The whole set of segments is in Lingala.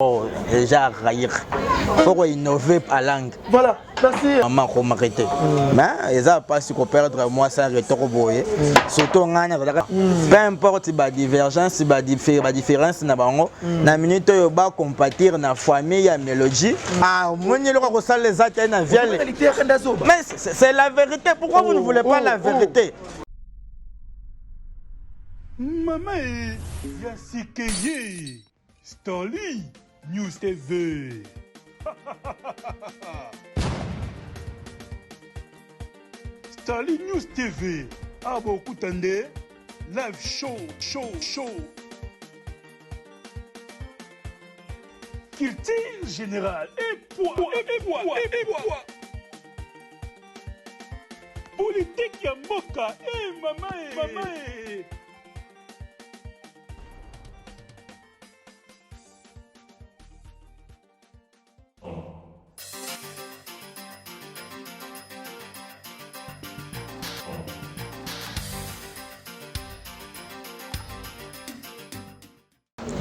Oh, déjà raïr. Faut qu'on innove à langue. Voilà, merci. Maman remarqué te. Mais eza pasi ko perdre moi ça retoko boye. Surtout ngana nazalaka peu importe ba divergence ba ba différence na bango na minute oyo ba compatir na famille ya mélodie. Ah, moni eloko kosala eza te na viale. Mais c'est la vérité. Pourquoi vous ne voulez pas la vérité? Mama e ya sikeye Stanley News TV. Stanley News TV. Abokuta nde live show show show. Culture générale et poids et poids et poids. Politique ya mboka e mama e mama e.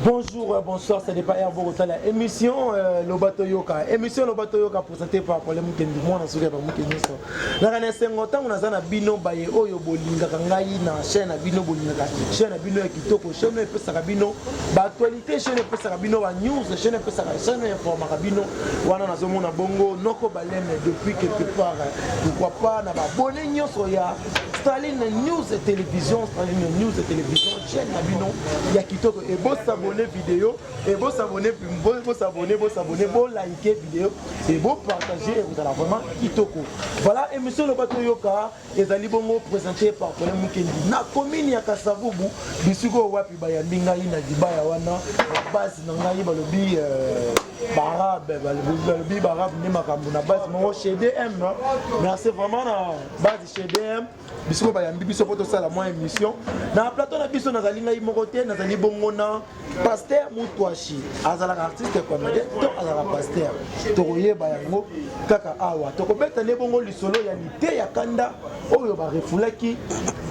Bonjour, bonsoir, ça dépend ya bokotala émission Lobato Yoka. Émission Lobato Yoka présentée par Paul Mukendi, mwana suka ba Mukendi nyonso. Naka na esengo ntango naza na bino baye oyo bolingaka ngai na chaîne na bino, bolingaka chaîne na bino ya kitoko, chaîne oyo epesaka bino ba actualité, chaîne oyo epesaka bino ba news, chaîne oyo epesaka, chaîne oyo informaka bino. Wana nazomona bongo Noko Balene depuis quelque part, pourquoi pas na ba abonné nyonso ya Staline News et Télévision, Staline News et Télévision, chaîne na bino ya kitoko. Et bo s'abonner vidéo, et bo s'abonner, bo s'abonner, bo s'abonner, bo liker vidéo et bo partager, et vous allez vraiment kitoko. Voilà, émission Lobato Yoka ezali bongo présenté par Paul Mukendi na commune ya Kasavubu, bisiko wapi bayambi ngai na dibaya wana na base na ngai balobi barabe, balobi barabe nde makambo na base moko chez DM. Merci vraiment na base chez DM, bisiko bayambi biso po tosala mwa émission na plateau na biso. Nazali ngai moko te, nazali bongo na pasteur Mutwashi. Azalaka artiste comédien to azalaka pasteur, tokoyeba yango kaka awa. Tokobeta nde bongo lisolo ya lite ya kanda oyo barefulaki,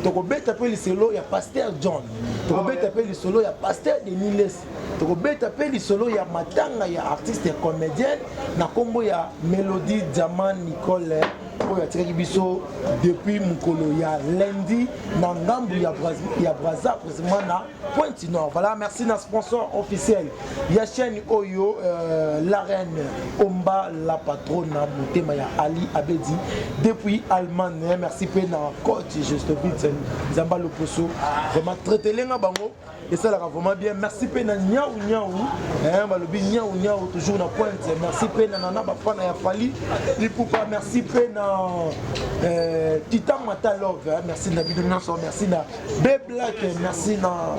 tokobeta mpe lisolo ya pasteur John, tokobeta mpe lisolo ya pasteur Denis Lessie, tokobeta mpe lisolo ya matanga ya artiste comédienne na nkombo ya Mélodie Diamant Nicole oyo atikaki biso depuis mokolo ya lundi na ngambu ya Brazza, précisément na Pointe Nord. Voilà, merci na sponsor officiel ya chaîne oyo, la reine Omba, la patronne na motema ya Ali Abedi depuis Allemagne. Merci pe na coach Justovitz Nzamba Loposo, vraiment traitelenga bango esalaka vraiment bien. Merci pe na Nyau Nyau, hein, balobi Nyau Nyau toujours na Pointe. Merci pe na Nana Bafana ya Fali Lipupa. Merci pe na Tita Mata Love, hein. Merci na bino nyonso, merci na B Black, merci na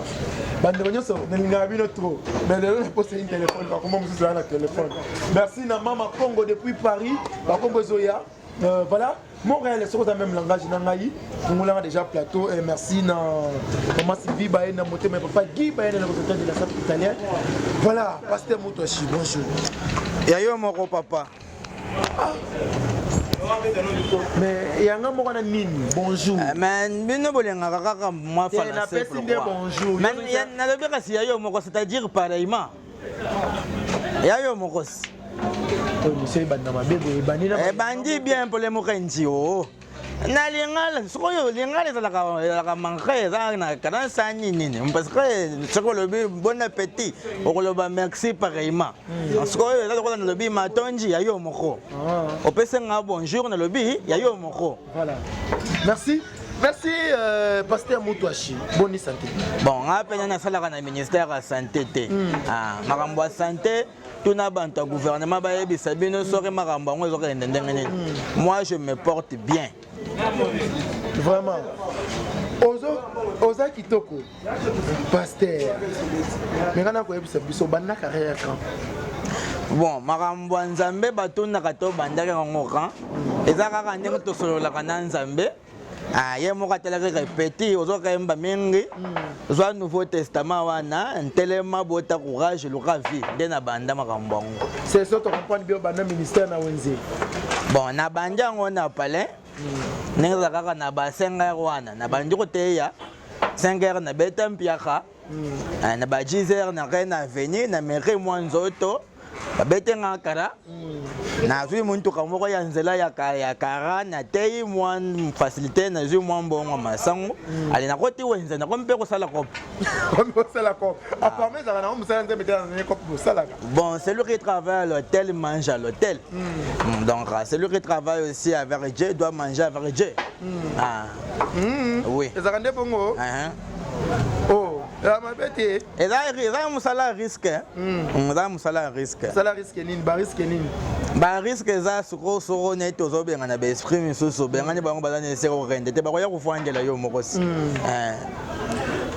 bandeko nyonso, nalingaka bino trop. Mais lelo naposa une téléphone, bakoma mosusu aya na téléphone. Merci na Mama Congo depuis Paris, bakombo ezoya. Voilà, Montréal, soki oza même langage na ngai, fungolanga déjà plateau. Et merci na maman Sylvie Baye na motema ya papa Guy Baye na représentant de la sape italienne. Voilà, pasteur Mutwashi, bonjour. Ya yo moko papa. Mais yanga moko na nini? Bonjour. Mais bino bolingaka kaka mwa Eh, napesi nde bonjour. Mais nalobi kasi ya yo moko, c'est-à-dire pareillement. Ya yo moko si. Oyo monsieur ebanda mabe boye, ebandi na ebandi bien mpole moko nji o na lingala. Sikoyo lingala ezalaka manque, eza na kadansa nini nini, parce que soki olobi bon appétit, okoloba merci pareillement. Sikoyo eza lokola nalobi matonji ya yo moko, opesi nga bonjour, nalobi ya yo moko. Voilà, merci. Merci, pasteur Mutwashi. Bonne santé. Bon, nga mpenza nasalaka na ministère ya santé te. Ah, makambo ya santé, tuna banto ya gouvernement bayebisa bino soki makambo yango ezokende ndenge nini. Moi, je me porte bien. Vraiment. Ozo oza kitoko. Pasteur. Mais nga nakoyebisa biso banda carrière quand? Bon, makambo ya Nzambe batundaka to bandaki yango kan, eza kaka ndenge tosololaka na Nzambe. Ah, ye moko atalaki répéti, ozokayemba mingi, zwa Nouveau Testament wana, ntelema, bota courage, luka vie nde na banda makambo yango. C'est ça, tu comprends bien banda ministère na wenze. Bon, na bandi yango na palais, ndenge eza kaka na basenga wana, na bandi koteya. 5 heures nabeta mpiaka. Na ba 10 heures nakei na avenue, nameki mwa nzoto, babete nga kara, nazwi montuka moko ya nzela ya kara, natei mwa facilité, nazwi mwa mbongo masango. Ale, nakoti wenze, nakomi mpe kosala kope. Osala coop? Apparemment ezalaka nango mosala Nzambe te, na coop bosalaka. Bon, celui qui travaille à l'hôtel mange à l'hôtel. Donc, celui qui travaille aussi avec Dieu doit manger avec Dieu. Ah. Oui. Ezalaka nde bongo? Uh-huh. Oh, ezala mabe te. Eza mosala ya risque, hein. Eza mosala ya risque. Osala risque nini? Barisque nini? Barisque eza soko soko neti ozobenga na baesprit misusu, obengani bango, baza na esika kokende te, bakoya kofandela yo moko si. Eh.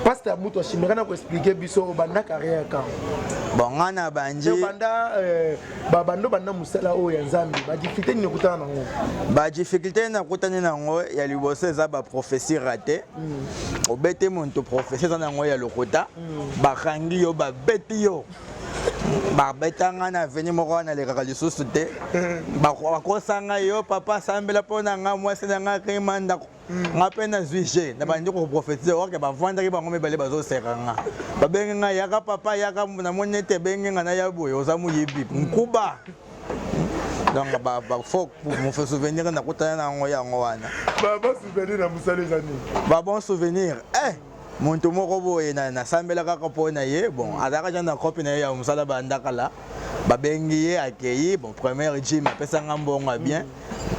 Pasteur Mutu ashimeka na koexpliquer biso, obanda carrière quand? Bon, nga na bandi Obanda babando, banda mosala oyo ya Nzambe, badifficulté nini okutana nango? Badifficulté nakutani nango, ya liboso eza baprophétie raté. Obete moto prophétie eza nango ya lokuta, bakangi yo, babeti yo. Babetanga na avenue moko wana, alekaka lisusu te. Bakosanga yo: "Papa, asambela mpo na nga, mwasi na nga akima ndako." Nga mpe nazwi je na bandi koprophétise oke. Bavandaki bango mibale, bazoseka nga, babengi nga: "Yaka papa, yaka." Namoni ete ebengi nga na ya boye: "Oza moyibi, nkuba." Donc bafaux souvenir nakutana na yango, yango wana. Babon souvenir na mosala eza nini? Babon souvenir, moto moko boye nasambela kaka mpo na ye. Bon, azalaka ja na kope na ye ya mosala, bandakala babengi ye, akei. Bon, première gym apesanga mbongo ya bien,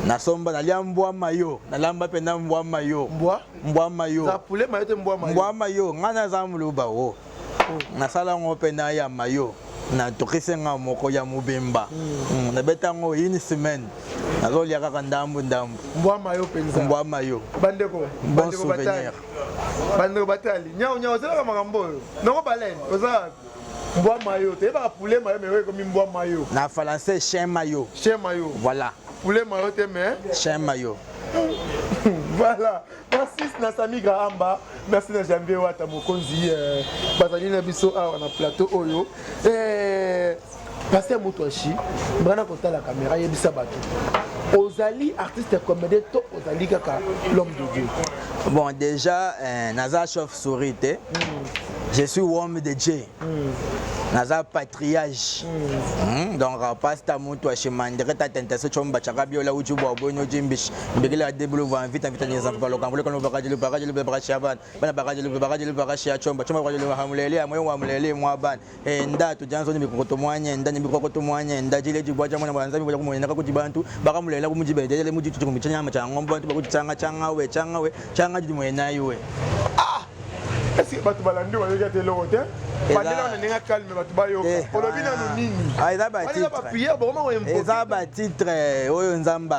nasomba, nalia mbwa mayo, nalamba mpenza mbwa mayo. Mbwa? Mbwa mayo. Za poulet mayo te, mbwa mayo? Mbwa mayo. Ngai naza moluba o, nasala yango mpenza ya mayo, natokisi nga moko ya mobimba. Nabeta yango une semaine, nazolia kaka ndambu ndambu. Mbwa mayo mpenza? Mbwa mayo. Bandeko, Bon bandeko batali, souvenir. Bandeko batali, nyau nyau, ozelaka makambo oyo noko balene oza mbwa mayo, toyebaka poulet mayo, mais oyo ekomi mbwa mayo. Na français, chien mayo. Chien mayo. Voilà. Poulet mayo te, mais Chien mayo. Voilà, merci na Sami Grahamba, merci na Janvier Wata mokonzi, bazali na biso awa na plateau oyo. Pasteur Mutu Ashi, mbana kotala caméra, yebisa bato, ozali artiste comédien to ozali kaka l'homme de Dieu? Bon, déjà, naza chauve-souris te. Je suis homme de Dieu. Naza patriarche. Donc, pasteur Mutu ashimandire tatente chomba chakabiola uju bwa bonyo jimbish. Mbigila debulu va vita vita nyeza pa lokambo kono bakajulu bakajulu bakashia bana bakajulu bakajulu bakashia chomba chomba bakajulu hamulele moyo wa mulele mwa bana. Enda tujanzo ni bikokoto mwanye nda ni bikokoto mwanye nda jile jibwa cha mwana banza bibwa kumwena kakuti bantu bakamulela kumujibedele mujitu kumichanya cha ngombo bantu bakuchanga changa we changa we changa jimwena iwe. Est-ce que bato balandi, bayoki ate eloko te? Bandela wana ndenge calme, bato bayoka. Olobi nanu nini? Eza wana baprière bokoma. Eza batitre oyo Nzambe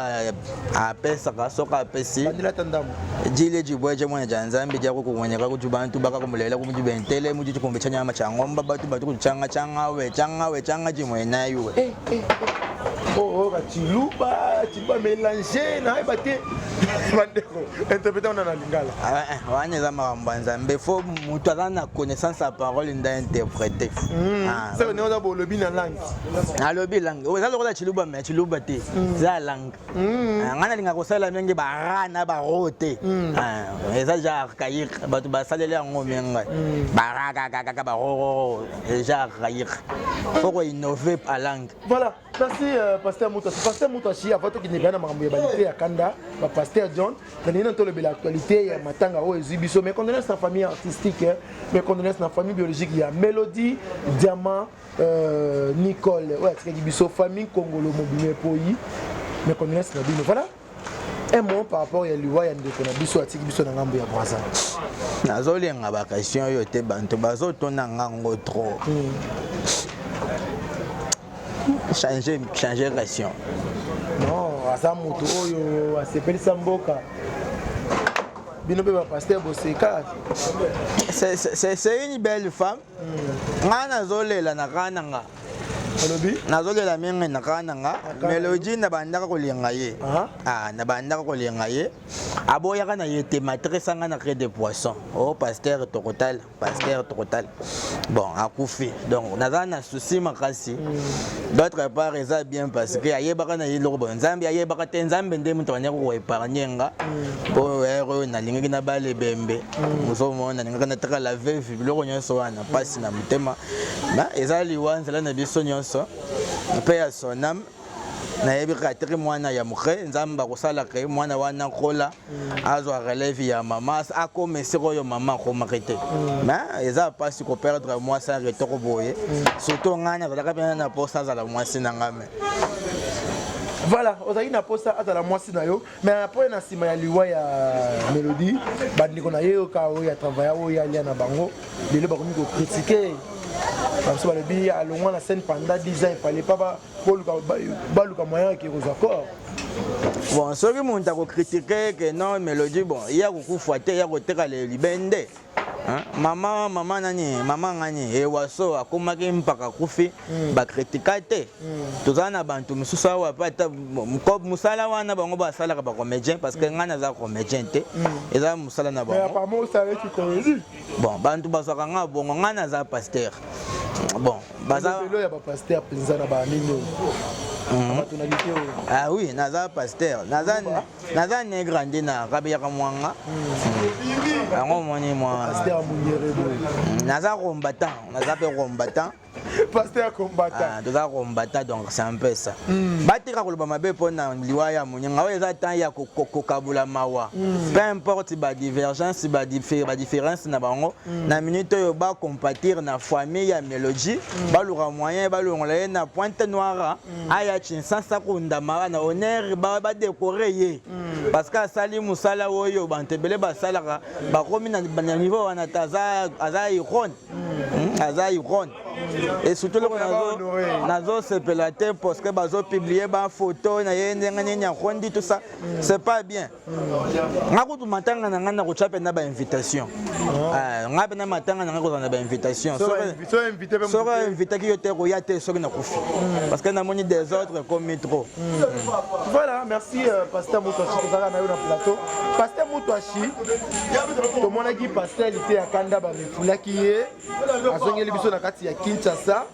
apesaka soki apesi. Bandela ata ndambo. Jile jibweje mwana ja Nzambe ja kukumwenyeka kuti bantu bakakumulele kumujibentele mujichikumbi cha nyama cha ng'omba batu batu kuchanga changa we changa we changa jimwena iwe. Oh, kachiluba chiluba mélange, nayeba te. Bandeko, interpréter wana na lingala. Wana eza makambo ya Nzambe, faut moto aza na connaissance ya parole nde interpréter. Seke ndenge oza bolobi na langue. Nalobi langue eza lokola chiluba, mais chiluba te, eza langue. Ngai nalingaka kosalela mingi bara na baro te, eza ja archaïque, bato basaleli yango mingi bara kakakaka barororo, eza archaïque, faut koinnover a langue. Voilà, merci pasteur Mutasi. Pasteur Mutasi, avant tokende na makambo ya balite ya kanda bapasteur John, nalingi na tolobela actualité ya matanga oyo ezwi biso. Mes condoléances na famille artistique, mes condoléances na famille biologique ya Mélodie Diamant, Nicole oyo atikaki biso, famille Kongolo mobima epoi, mes condoléances na bino. Voilà, un mot par rapport ya liwa ya ndeko na biso atiki biso na ngambo ya Braza. Nazolenga baquestion oyo te, banto bazotuna ngango trop. Changer, changer question. Non, aza moto oyo asepelisa mboka, bino mpe bapasteur boseka. C'est une belle femme. Nga nazolela na kaka na nga. Olobi? Nazolela mingi na kaka na nga Melodie, nabandaka kolinga ye. Ah, nabandaka kolinga ye, aboyaka na ye te. Matrice anga na cri de poisson o oh, pasteur tokotala, pasteur tokotala. Bon, akufi, donc naza na souci makasi. D'autre part, eza bien parce que ayebaka na ye eloko boye, Nzambe ayebaka te. Nzambe nde moto abandaki koépargne nga, mpo ere oyo nalingaki na bala ebembe, ozomona, nalingaki nataka la veuve, biloko nyonso wana, mpasi na motema. Ma eza liwa, nzela na biso nyonso mpe ya sonam. Nayebi kaka teke mwana ya moke, Nzambe akosalaka ye mwana wana kola, azwa relève ya mama, akoma esika oyo mama akomaki te. Mais eza mpasi koperdre mwasi ya kitoko boye, surtout ngai nazalaka mpena na posa azala mwasi na ngai me Voilà, ozalaki na posa azala mwasi na yo. Mais après, na nsima ya liwa ya Mélodie, bandeko na ye oka oyo ya travailla, oyo alia na bango, lelo bakomi kocritiquer. Bamosusu balobi alongwa na scène pendant 10 ans, il fallait pas baluka moyen ake kozwa corps. Bon, soki moto akocritiquer ke non, Mélodie, bon, ye akokufa te, ye akoteka libende. Hein? Mama, mama nani, mama ngani ewaso akomaki mpaka akufi, bakritika te. Toza na bantu mosusu awa pe ata mosala wana bango basalaka, bacomédien, parce que ngai naza comédien te, eza mosala na Mais bango. Apparemment osalaki comédie. Bon, bantu bazwaka nga bongo, ngai naza pasteur. Bon, baza lelo ya bapasteur mpenza na banini oyo, na batonalité oyo. Ah oui, naza pasteur, naza né grandi na Kabeyaka Mwanga, yango omoni mwa Pasteur Munyere boye. Naza combattant, naza mpe combattant. Pasteur combattant. Ah, toza combattant, donc c'est un peu ça. Batika koloba mabe mpo na liwa ya moninga oyo. Eza temps ya kokabula mawa, peu importe badivergence, badifférence na bango. Na minute oyo, bacompatir na famille ya Mélodie, baluka moyen balongola ye na Pointe Noire, aya Kinshasa kundama na honneur, badécorer ye, parce que asali mosala oyo banto ebele basalaka, bakomi na niveau wana te. Aza icône, aza icône. Et surtout eloko nazosepela te, parce que bazopublier bafoto na ye ndenge nini akondi, tout ça, c'est pas bien. Nga kutu matanga na ngai na kotya mpenza bainvitation. Nga mpenza matanga na ngai kozala na bainvitation. Soki invitaki yo te, koya te soki nakufi, parce que namoni désordre ekomi trop. Voilà, merci pasteur Mutuashi. Tozalaka na yo na plateau, pasteur Mutuashi. Tomonaki pasteur Lite ya Kanda, barefulaki ye, azongeli biso na kati ya Kinshasa.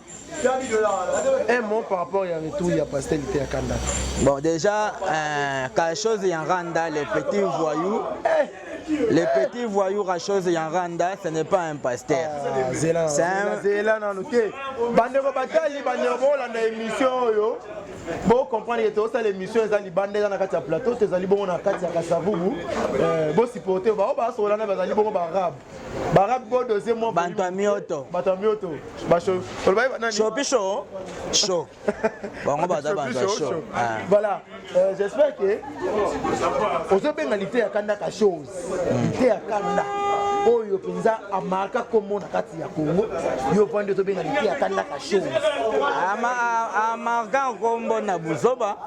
Un mot par rapport ya retour ya pasteur Lite ya Kanda. Bon, déjà, quelque chose ya Randa, les petits voyous, les petits voyous, chose ya Randa, ce n'est pas un pasteur. Zela nano te, bandeko batali, bandeko bolanda émission oyo, bocomprendre ke tozosala émission, eza libanda, eza na kati ya plateau, tozali bongo na kati ya Kasavubu. Bosupporte bao basokola na bazali bongo baarabe, baarabe bodose mwa. Banto ya mioto. Bato ya mioto. Shopi sho sho, bango baza banto ya sho. Voilà, j'espère que ozobenga Lite ya Kanda ka chose. Lite ya Kanda oyo mpenza amarka kombo na kati ya Congo, yo vandi ozobenga Lite ya Kanda ka chose. Amarka nkombo na buzoba,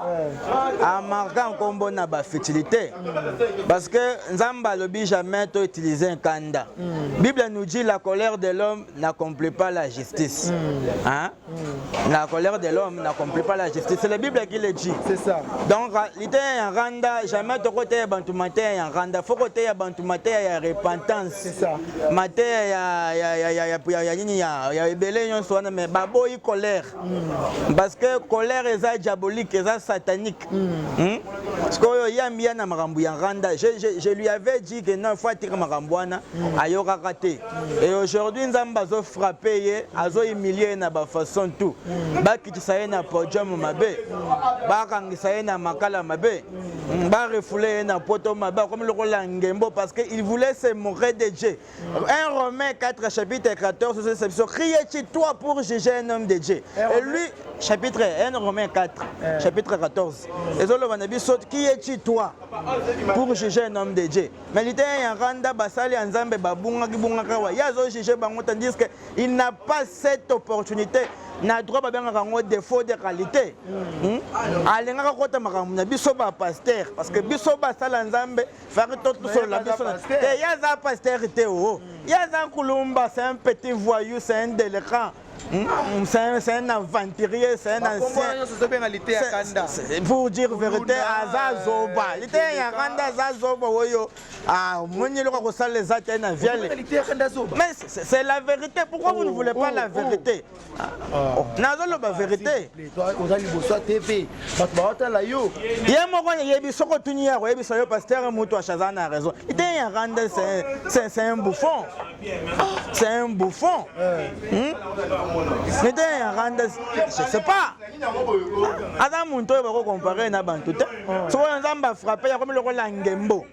amarka nkombo na bafutilité, parce que Nzambe alobi jamais to utiliser nkanda. Bible nous dit: la colère de l'homme n'accomplit pas la justice, hein? La colère de l'homme n'accomplit pas la justice, c'est la Bible qui le dit. C'est ça. Donc liteya ya Randa, jamais tokoteya bantu mateya ya Randa. Faut koteya bantu mateya ya repentance. C'est ça. Mateya ya nini, ya ebele nyonso wana. Mais baboyi colère, parce que colère eza diabolique, eza satanique. Sikoyo yambi ya na makambo ya Randa, je lui avais dit que non, faut atika makambo wana, ayokaka te. Et aujourd'hui Nzambe azofrappe ye, azohumilie ye na bafaçon tout. Bakitisa ye na podium mabe, bakangisa ye na makala mabe, barefouler ye na poto mabe, akomi lokola ngembo, parce que il voulait se moquer de Dieu. 1 Romains 4 chapitre 14, c'est biso: qui es-tu, toi, pour juger un homme de Dieu? Et lui, chapitre 1 Romains 4 chapitre 14, ezoloba na biso: qui es-tu, toi, pour juger un homme de Dieu? Mais liteya ya Randa, basali ya Nzambe babungaki bungaka wa, ye azojuge bango, tandis que il n'a pas cette opportunité na droit. Babengaka yango défaut de qualité. Alingaka kota makambo na biso bapasteur, parce que biso basala Nzambe faki tosolola biso te. Ye aza pasteur te, o ye aza nkulumba, c'est un petit voyou, c'est un délinquant. C'est un aventurier, c'est un ancien. Pour dire vérité, aza zoba. Liteya kanda aza zoba oyo. Ah, moni eloko kosala eza te na viale. Mais c'est la vérité. Pourquoi vous ne voulez pas la vérité? Nazoloba vérité. Oza liboso ya TV, bato baotala yo. Ye moko yebi soko otuni ye akoyebisa yo pasteur mutu aza na raison. Liteya kanda c'est un bouffon. C'est un bouffon. Liteya kanda, je sais pas. Aza muntu oyo bakocomparer na bantu te. Soki oyo Nzambe afrappe yakomi lokola ngembo.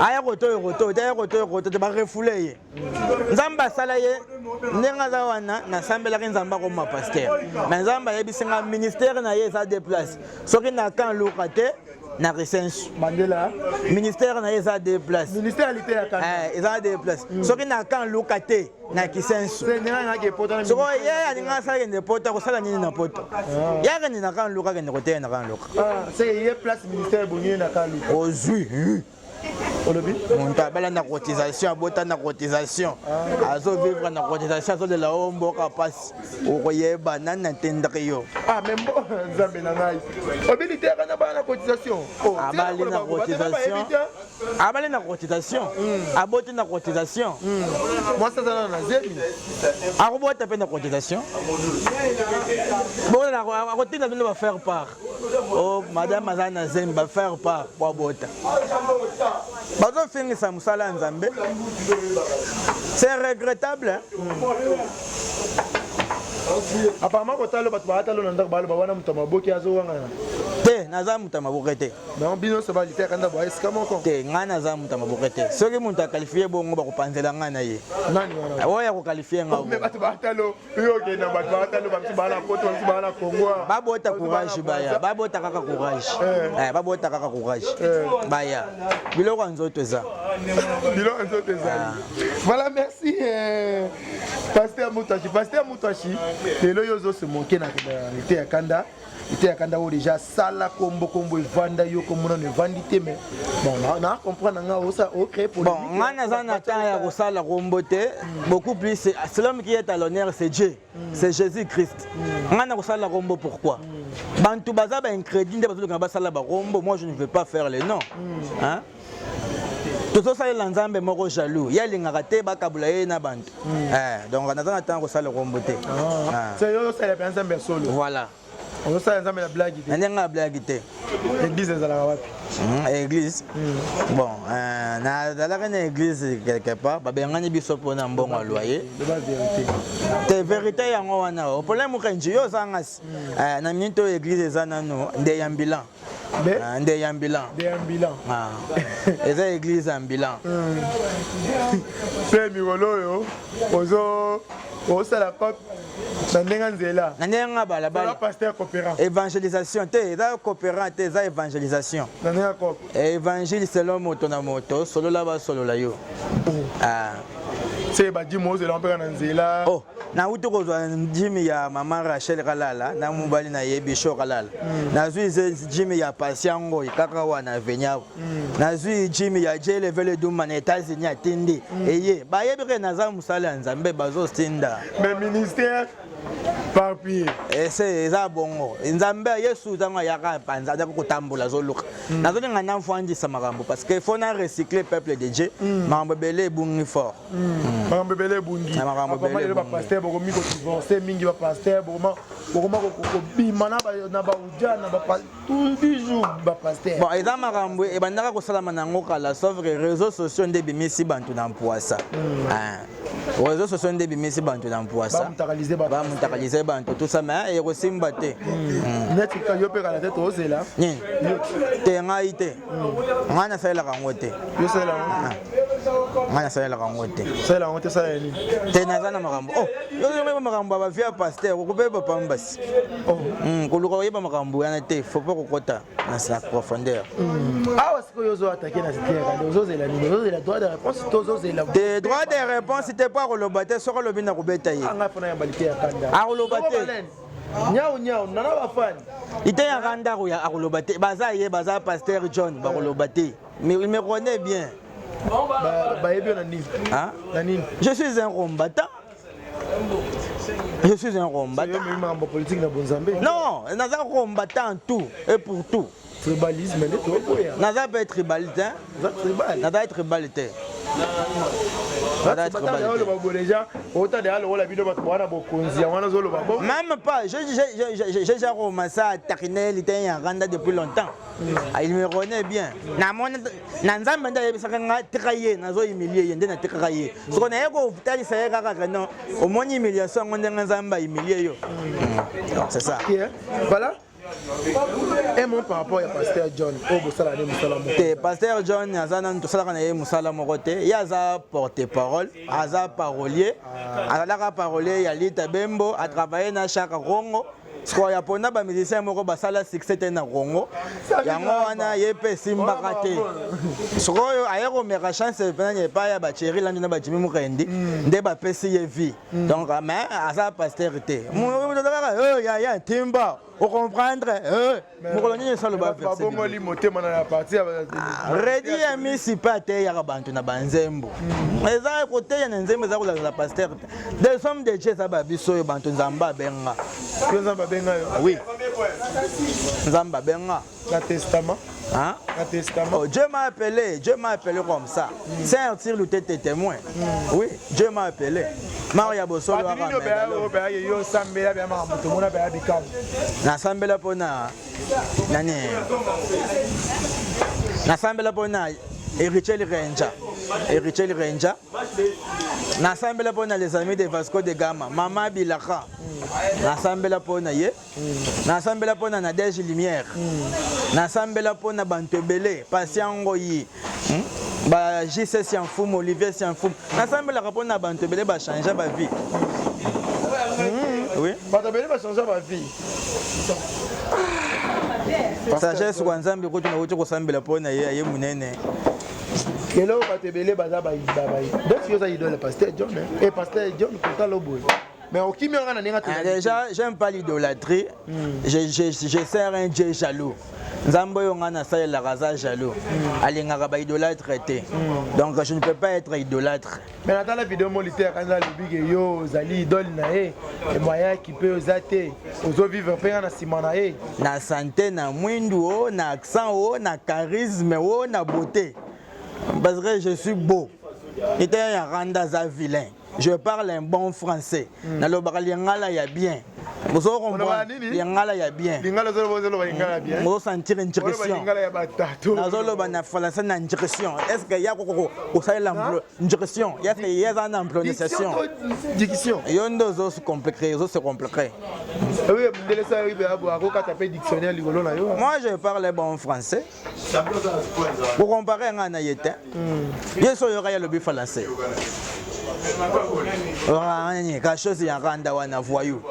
Aya koto oyo koto te, aya koto oyo koto te, barefouler ye. Nzambe asala ye ndenge aza wana. Nasambelaki Nzambe akoma pasteur, mais Nzambe ayebisi nga ministère na ye eza deux places, soki na camp Luka te, na Kisenso. Mandela. Ministère na ye eza deux places. Ministère Liteya Kanda. Eza deux places, soki na camp Luka te, na Kisenso. Soko ye alinga asala, kende poto, akosala nini na poto? Ye akende na camp Luka, akende koteya na camp Luka. Ye place ministère ebongi na camp Luka. Ozwi. Olobi. Moto abala na cotisation, abota na cotisation, azovivre na cotisation, azolela o mboka mpasi. Okoyeba nani atendaki yo. Ah, mais mbo Nzambe na ngai, obi Liteya Kanda bala na cotisation? Abali na cotisation, abali na cotisation, aboti na cotisation. Mwasi aza nano na zemi. Akobota mpe na cotisation. Bona akotinda bino bafaire part o madame aza na zemi, bafaire part po abota. Bazofingisa mosala ya Nzambe, c'est regrettable, hein? Apparemment kotala bato baatalo na ndako, baloba wana moto ya maboki azowangana. Te, naza moto ya maboke te. Donc bino nyonso baLiteya Kanda boya esika moko? Te, ngai naza moto ya maboke te. Soki moto aqualifier bongo, bakopanzela ngai na ye. Nani wana? Oyo akoqualifier nga. Mais bato baatalo yo okenda, bato baatalo, bamisu baa na Poto, bamisu baa na Congo. Babota courage, baya, babota kaka courage. Babota kaka courage, baya, biloko ya nzoto eza. Biloko ya nzoto ezali. Voilà, merci pasteur Mutashi. Pasteur Mutashi, lelo yo ozose moke na Liteya Kanda. Liteya Kanda oyo déjà sala kombo, kombo evanda yo, kombo nano evandi te. Mais bon, na comprendre nga osa ocréer. Bon, nga naza na temps ya kosala kombo te. Beaucoup plus c'est l'homme qui est à l'honneur, c'est Dieu, c'est Jésus Christ. Nga na kosala kombo pourquoi? Bantu baza baincrédit nde bazoluka basala bakombo. Moi, je ne veux pas faire le nom, hein? Tozosalela Nzambe moko jaloux, ye alingaka te bakabula ye na bantu. Donc naza na ntango kosala kombo te. Yo osala mpenza Nzambe ya solo. Voilà. Ozosala Nzambe na blague te. Na ndenge ya blague te. Église ezalaka wapi? Église, bon, nazalaki na église quelque part, babengani biso mpona mbongo ya loyer. Te, vérité yango wana. O problème mokenji yo oza ngasi na minute oyo, église eza nano nde ya bilan, nde ya bilan. Bilan. Eza église ya bilan. Mpe mikolo oyo ozo osala cope na ndenge ya nzela. Na ndenge ya balabala. Pasteur coopérant. Évangélisation te, eza coopérant te, eza évangélisation. Na ndenge ya cope. Évangile selon moto na moto, solola basolola yo. Se badîme ozela mpeka na nzela. Oh, nauti kozwa dîme ya mama Rachel Kalala na mobali na ye Bisho Kalala. Nazwi dîme ya Patient Ngoi kaka wana veniavo. Nazwi dîme ya Jelevele Duma na États-Unis, atindi eye. Bayebi ke naza mosala ya Nzambe, bazotinda. Mais ministère par pied. Ese eza bongo. Nzambe Yesu ntango ayaka panza, azaka kotambola, azoluka. Nazolinga nafandisa makambo parce que faut na recycler peuple de Dieu. Makambo ebele ebungi fort. Makambo ebele ebungi. Makambo ebele. Lelo bapasteur bokomi kodivorcer mingi, bapasteur bokoma kobima na baudia na toujours bapasteur. Bon, eza makambo ebandaka kosalama nango kala, sauf que réseaux sociaux nde ebimisi bantu na mpwasa. Réseaux sociaux nde ebimisi bantu na mpwasa, bamutakalize bantu, tout ça. Mais ekosimba te. Neti yo mpe kala te, tozela. Nini? Te, ngai te, ngai nasalelaka yango te. Yo salela yango? Ngai nasalelaka yango te. Salela yango te, salela nini? Te, naza na makambo. Oh, yo makambo ya bavie ya pasteur, okobeba pambasi. Koluka oyeba makambo wana te, faut pas kokota na profondeur. Awa sikoyo ozo attaquer na terre, ozozela nini? Ozozela droit de réponse to ozozela? Te, droit de réponse te, po akoloba te. Soki olobi na kobeta ye. Anga mpona yamba Liteya Kanda. Akoloba te. Nyau nyau nana bafani. Liteya Kanda akoloba te. Baza ye, baza pasteur John, bakoloba te. Mais il me connaît bien. Bayebi yo na nini? Hein? Na nini? Je suis un combattant. Je suis un combattant. Makambo politique na bonzambe. Non, naza combattant en tout et pour tout. Tribalisme nde toboya. Naza mpe tribaliste. Oza tribal. Naza tribal te. Oloba bo déjà ota deya lokola bino bato bwana bokonzi yango wana ozoloba bo. Même pas, j'ai déjà commencé à taquiner l'Italien Rwanda depuis longtemps. Ah, il me connaît bien. Namona na Nzambe nde ayebisaka nga tika ye, nazo humilier ye nde natikaka ye. Soko naye kotalisa ye kaka ke non, omoni humiliation yango ndenge Nzambe ahumilie yo. Donc c'est ça. Ok, voilà un mot par rapport ya pasteur John oyo bosala nde mosala moko. Te, pasteur John aza nanu, tosalaka na ye mosala moko te. Ye aza porte parole, aza parolier, azalaka parolier ya Lita Bembo, atravaille na Chaka Congo. Sikoyo ya mpona bamusicien moko basala succès te na Congo, yango wana ye mpe esimbaka te. Sikoyo aye komeka chance mpena epai ya bacheri Landi na bajimi Mokendi nde bapesi ye vie. Donc, mais aza pasteur te. Kaka yaya ntimba ocomprendre mokolo nini esaloba. Babongoli motema na parti. Redi ya misi mpe ateyaka banto na banzembo. Eza koteya na nzembo, eza kolakisa pasteur te. Des hommes de Dieu eza babiso oyo banto Nzambe abenga. Yo Nzambe abenga yo? Oui, Nzambe abenga. Na testament? Hein? Na testament? Oh, Dieu m'a appelé, Dieu m'a appelé comme ça. Saint Arthur Louté est témoin. Oui, Dieu m'a appelé. Maria Bosolo. Bato nini oyo bayaki yo osambela beya makambo tomona beya bikambo? Nasambela mpona nani? Nasambela mpona Héritier Renja, Héritier Renja. Nasambela mpona les amis de Vasco de Gama, Mama Bilaka, nasambela mpona ye. Nasambela mpona Nadege Lumière. Nasambela mpona banto ebele, Patient Ngoyi, Ba JC Sianfumu, Olivier Sianfumu. Nasambelaka mpona banto ebele bachange bavie, oui. Bato ebele bachange bavie. Sagesse kwa Nzambe kutu nauti kosambela mpona ye, aye monene. Lelo bato ebele baza bayi. Donc yo oza idole pasteur John e pasteur John kotala boye, mais okimi wanga na ndenge. Ah, déjà, j'aime pas l'idolâtrie. Je sers un Dieu jaloux. Nzambe oyo nga nasalelaka aza jaloux, alingaka baidolâtre te. Donc je ne peux pas être idolâtre. Mais natala video mo lite yakanza alobi ke yo ozali idole na ye, moyaki mpe oza te, ozovivre mpe nga na nsima na ye. Na santé, na mwindu o, na accent o, na charisme o, na beauté, parce que je suis beau. Ete ya randa aza vilain. Je parle un bon français, nalobaka lingala ya bien, ozo Oloba comprendre. nini? Lingala ya bien. Lingala ozoloba, ozoloba lingala bien. Ozosentir Oloba injection. lingala ya batato. Nazoloba na français na injection. Est ce que ya kosalela injection? Est ce que ye aza na prononciation? Diction. Yo nde ozose compliqué, ozose compliqué. Oui, ndele sa oyebi akokata mpe dictionnaire likolo na yo. Moi, je parle bon français. Kocompare nga na ye te. Ye so oyoka ye alobi français nani ka chose ya randa wana, voyou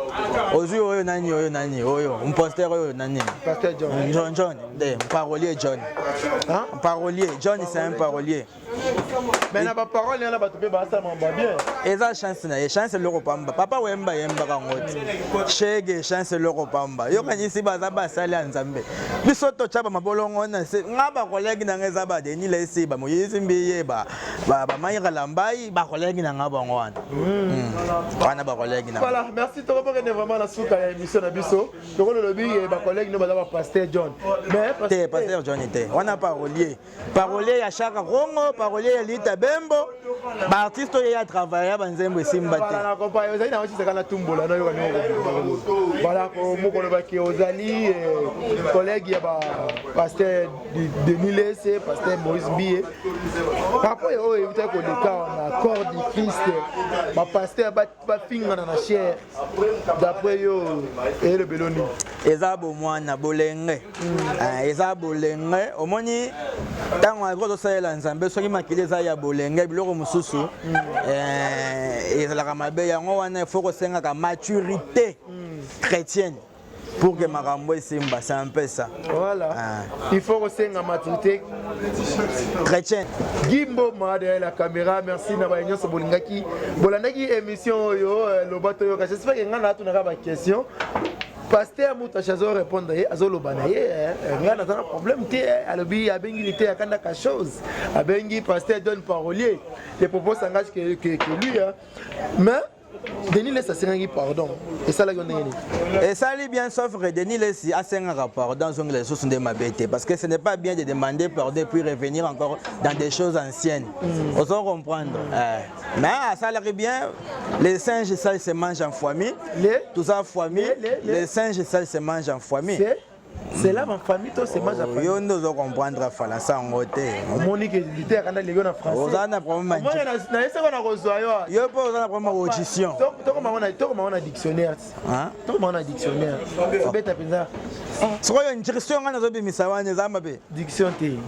ozwi oyo nani, oyo nani, oyo imposteur, oyo nani. Pasteur John. John, John nde parolier John. Hein? Parolier John, c'est un parolier. Mais na baparole wana bato mpe basala mambo ya bien. Eza chance na ye, chance eloko pamba. Papa Wemba yembaka yango te, shege chance eloko pamba. Yokanisi baza basali ya Nzambe, biso totya bamabolongo na se. Nga bacollègue na nga eza baDenis Lesi, baMoïse Mbiye, baMaira Lambai, bacollègue na nga bango wana. Wana bacollègue na nga. Voilà, merci. Tokopokende vraiment na suka ya émission na biso. Lokola olobi bacollègue no baza bapasteur John, mais Te, pasteur John te. Wana parolier, parolier ya Chaka Kongo, parolier ya Lita Bembo, baartiste oyo ya travaille ya banzembo esimba Voilà, te. na comprendre. Ozali na osisaka na tumbola nayoka ndenge. Voilà, mokolo baki ozali collègue ya bapasteur Denis Lese, pasteur Moïse Mbiye, par rapport ya oyo eutaki koleka na corps du Christ, bapasteur bafingana na chaire, d'après yo eyelobelo nini? Eza bomwana bolenge. Ah, eza bolenge. Omoni ntango akoki ozosalela Nzambe, soki makili eza ya bolenge, biloko mosusu ezalaka mabe. Yango wana ifo kosengaka maturité chrétienne pour que makambo esimba. C'est un peu ça. Voilà. Ah. Il faut kosenga maturité chrétienne. Gimbo Ma derrière la caméra, merci na baye nyonso bolingaki bolandaki émission oyo Loba Toyoka. J'espère que ngai natunaka baquestion, pasteur Mutashi azorépondre ye, azoloba na ye ngai naza na problème te. Alobi abengi te akandaka chose, abengi pasteur John parolier. Les propos s'engage que lui, hein. Mais Denis Lessi asengaki pardon, esalaki yo ndenge nini? Esali bien, sauf que Denis Lessi asengaka pardon, azongela lisusu nde mabe te, parce que ce n'est pas bien de demander pardon et puis revenir encore dans des choses anciennes. Ozo comprendre? Mais asalaki bien. Les singes sales se mangent en famille. Les Tout ça, famille. Les Les singes sales se mangent en famille. C'est là en famille to se mange en famille. Yo nde ozo comprendre falansa yango te. Omoni ke liteya kanda lelo na français. Oza na problème. Nayesaka na kozwa yo. Yo mpe oza na problème ya audition. Tokoma na dictionnaire. Tokoma na dictionnaire, obeta mpenza. Sikoyo injection ngai nazobimisa wana eza mabe? Diction te.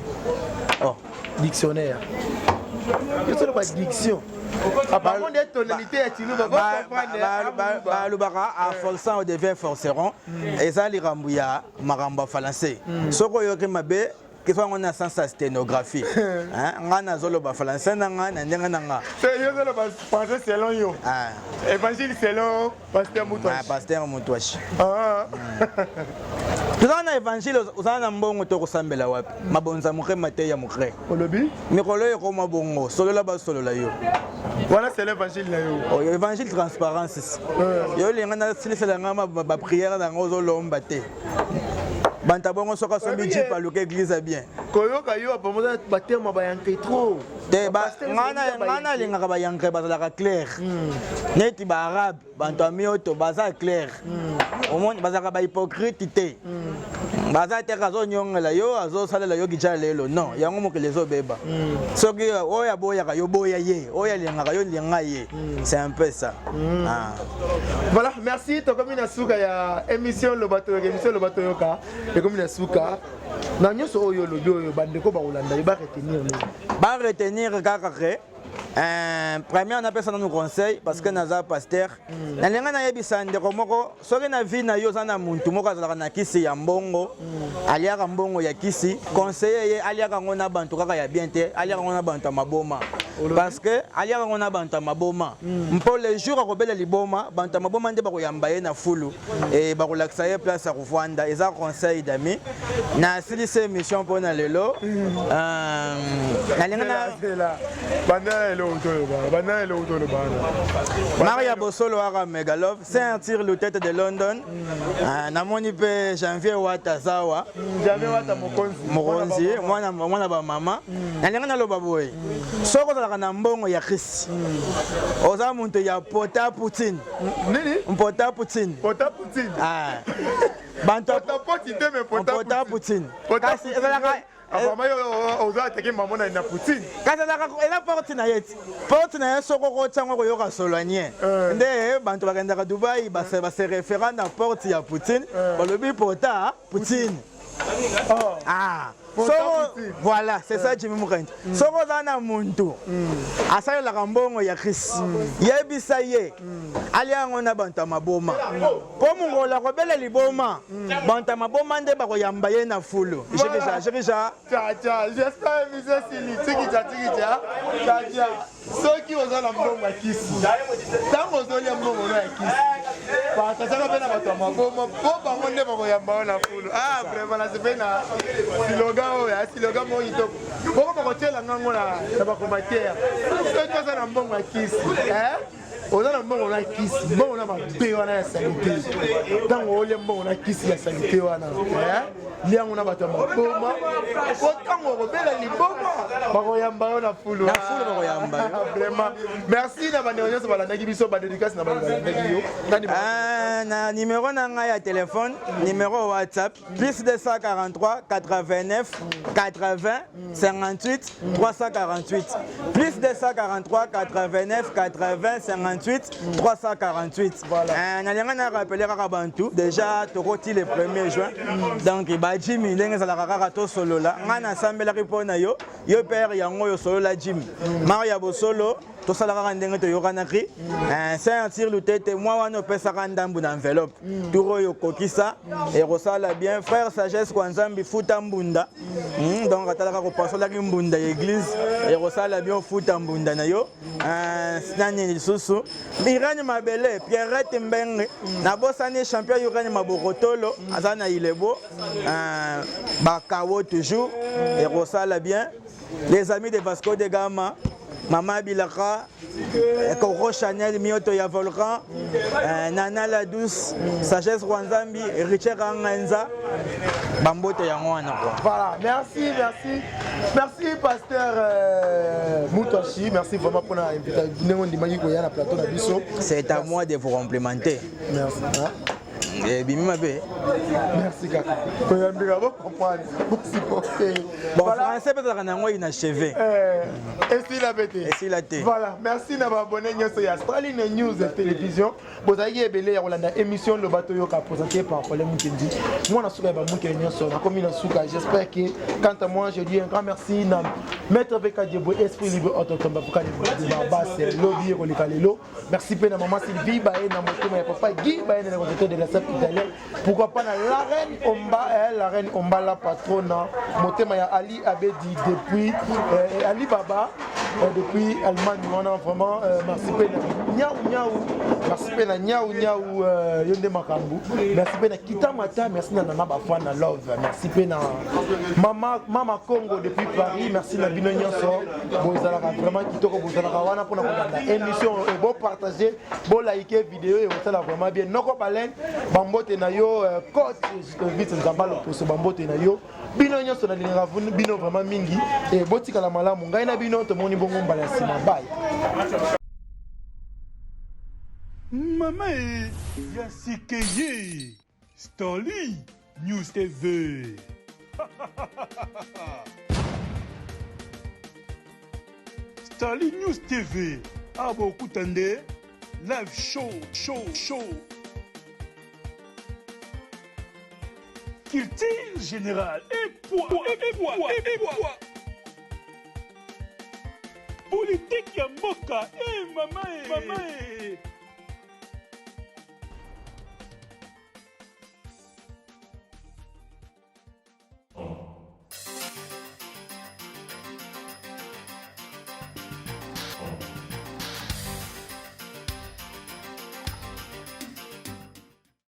Oh. Dictionnaire, yo toloba diction, apparemment nde tonalité ya Tshiluba. Balobaka à forçant on devient forceron. Eza likambo ya makambo ya français. Soki oyoki mabe, kefa yango na sens ya sténographie. Ngai nazoloba français na ngai na ndenge na nga. Yo ozoloba français selon yo. Évangile selon pasteur Mutwashi. Pasteur Mutwashi. Toza na évangile. Ozala na mbongo to kosambela wapi? Mabonza moke, mateya moke. Olobi? Mikolo oyo ekoma bongo, solola, basolola yo. Wana c'est l'évangile na yo. Oyo évangile transparence. Yo olinga nasilisela nga baprière nango, ozolomba te. Banta bongo, soki asombi jeep, aluka église ya bien. Koyoka yo apamoza baterme bayanke trop. Te, ngai nalingaka bayanke, bazalaka clair neti baarabe. Banto ya mioto baza clair. Omoni, bazalaka bahypocrite te. Baza te azonyongela yo, azosalela yo kitya lelo. Non, yango mokili ezobeba. Soki oyo aboyaka yo, boya ye. Oyo alingaka yo, linga ye. C'est un peu ça. Ah. Voilà, merci. Tokomi na suka ya émission Loba Toyoka. Émission Loba Toyoka ekomi na suka. Na nyonso oyo olobi, oyo bandeko bakolanda yo baretenir nini? Baretenir kaka ke première, napesa nanu conseil, parce que naza pasteur. Nalinga nayebisa ndeko moko: soki na vie na yo oza na muntu moko azalaka na kisi ya mbongo, aliaka mbongo ya kisi, conseiller ye aliaka yango na bantu kaka ya bien te, aliaka yango na bantu ya maboma, parce que aliaka yango na bantu ya maboma mpo le jour akobela liboma, bantu ya maboma nde bakoyamba ye na fulu e bakolakisa ye place ya kovanda. Eza conseil d'ami. Nasilisi émission mpo na lelo. Nalinga na Banda eloko toloba, banda eloko toloba wana. Maria Bosolo aka Megalove, Saint-Arthur Lutete de London. Namoni mpe Janvier Wata Zawa. Janvier Wata mokonzi. Mokonzi, mwana mwana bamama. Nalinga naloba boye: soki ozalaka na mbongo ya krisi, oza moto ya pota poutine. Nini? Mpota poutine. Pota poutine. Banto Pota poti te, mais pota. Pota poutine, kasi ezalaka Apparemment yo oza atake mama na poutine. Kasi ezalaka, eza porte na ye ti porte na ye. Soki okotya yango, koyoka solo nie. Nde banto bakendaka Dubai, base référent na porte ya poutine, balobi pota poutine. Ah, soko voilà, c'est ça, Jimmy Mukendi. Soki oza na muntu asalelaka mbongo ya krisi, yebisa ye alia yango na banto ya maboma, mpo mongolo akobela liboma, banto ya maboma nde bakoyamba ye na fulu. Jikija jikija. Tcha tcha, j'espère émission sili. Tiki tcha tiki tcha tcha tcha. Soki oza na mbongo ya kisi, ntango ozolia mbongo no ya kisi, partageaka mpe na bato ya maboma, mpo bango nde bakoyamba yo na fulu. Ah, vraiment nasepeli na slogan oyo ya slogan moko kitoko. Boko bakotiela ngango na bacommentaire. Soki oza na mbongo ya kisi, oza na mbongo na kisi, mbongo na mabe wana ya saleté, ntango olia mbongo na kisi ya saleté wana, liango na bato ya maboma, po ntango okobela liboma, bakoyamba yo na fulu. Na fulu bakoyamba yo. Vraiment merci na bandeko nyonso balandaki biso. Badédicace na bato balandaki yo nani? Na numéro na ngai ya telefone, numéro WhatsApp, plus 243 89 80 58 348, plus 243 89 80 58 348. Voilà. Nalinga na rappeler kaka bantu déjà, tokoti le 1er juin. Donc bajimi, ndenge ezalaka kaka, tosolola. Ngai nasambelaki mpo na yo, yo père yango oyo osolola. Jimi Maria Bosolo, tosala kaka ndenge toyokanaki. Saint Arthur Lutete, mwa wana opesaka ndambu na enveloppe, tour oyo okokisa, ekosala bien. Frère Sagesse kwa Nzambi, futa mbunda. Donc atalaka kopasolaki mbunda ya église, ekosala bien, ofuta mbunda na yo. Nani lisusu? Irene Mabele, Pierrette Mbenge, nabosani champion Irene Mabokotolo, aza na Ilebo. Bakawo toujours, ekosala bien. Les amis de Vasco de Gama. Mama Bilaka, Coco Chanel Mioto ya Volcan, Nana la Douce, Sagesse Rwanzambi, Richard Anganza, bambote yango wana quoi. Voilà, merci, merci. Merci pasteur Moutouachi, merci vraiment pour l'invitation. Ndenge ondimaki koya na plateau na biso. C'est à moi de vous complimenter. Merci. Hein? Ebimi mabe. Merci kaka. Koyambika bo comprendre, bo supporter. Bon, voilà. Français peut-être na yango inachevé. Esila pe te. Esila te. Voilà, merci na ba abonné nyonso ya Staline News Télévision. Bozalaki ebele ya kolanda émission Loba Toyoka présenté par Paulin Mukendi. Mwana suka ya ba Mukeli nyonso, nakomi na suka. J'espère que quant à moi, je dis un grand merci na Maître VK Djebwe, Esprit Libre, Autochtone, Bapuka de Babas, Lobi Ekoleka Lelo. Merci pe na maman Sylvie Baye na motema ya papa Guy Baye na le de la sape italienne. Pourquoi pas na la reine Omba, eh, la reine Omba la patrona, motema ya Ali Abedi depuis Ali Baba depuis Allemagne wana vraiment merci pe na Niaou Niaou, merci pe na Niaou Niaou yonde makambu. Merci pe na Kitamata, merci na Nana Bafana Love, merci pe na Mama Mama Congo depuis Paris, merci na bino nyonso. Bozalaka vraiment kitoko, bozalaka wana pona kolanda émission et bo partager, bo liker vidéo et osala vraiment bien. Noko Baleine, bambote na yo, coach Vite Nzamba Loposo, bambote na yo. Bino nyonso na lingaka bino vraiment mingi et botikala malamu. Ngai na bino tomoni bongo mbala ya sima. Bye. Mama e ya sikeye Stanley News TV. Stanley News TV abokuta nde live show show show. Culture générale et poids et poids et poids. Politique ya mboka e mama e mama e.